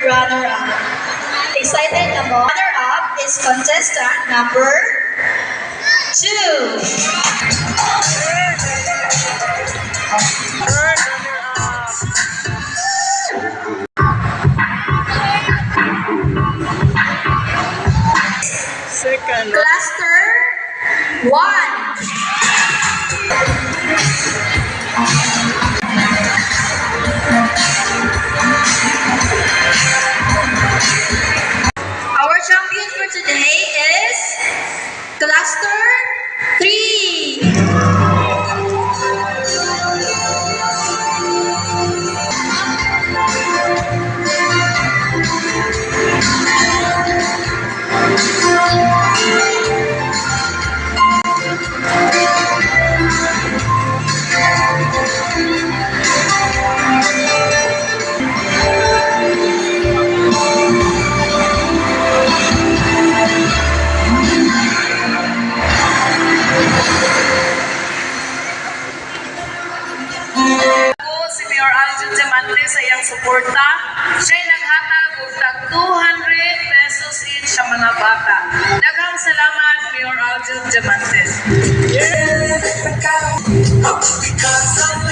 Runner-up. Excited na mo? Runner-up is contestant number 2. Third runner-up. Second. Cluster 1. Our champion for today is Cluster 3. Ako si Mayor Aljon Diamante sa iyang suporta. Siya'y naghatag og tag 200 pesos each sa mga bata. Daghang salamat, Mayor Aljon Diamante. Because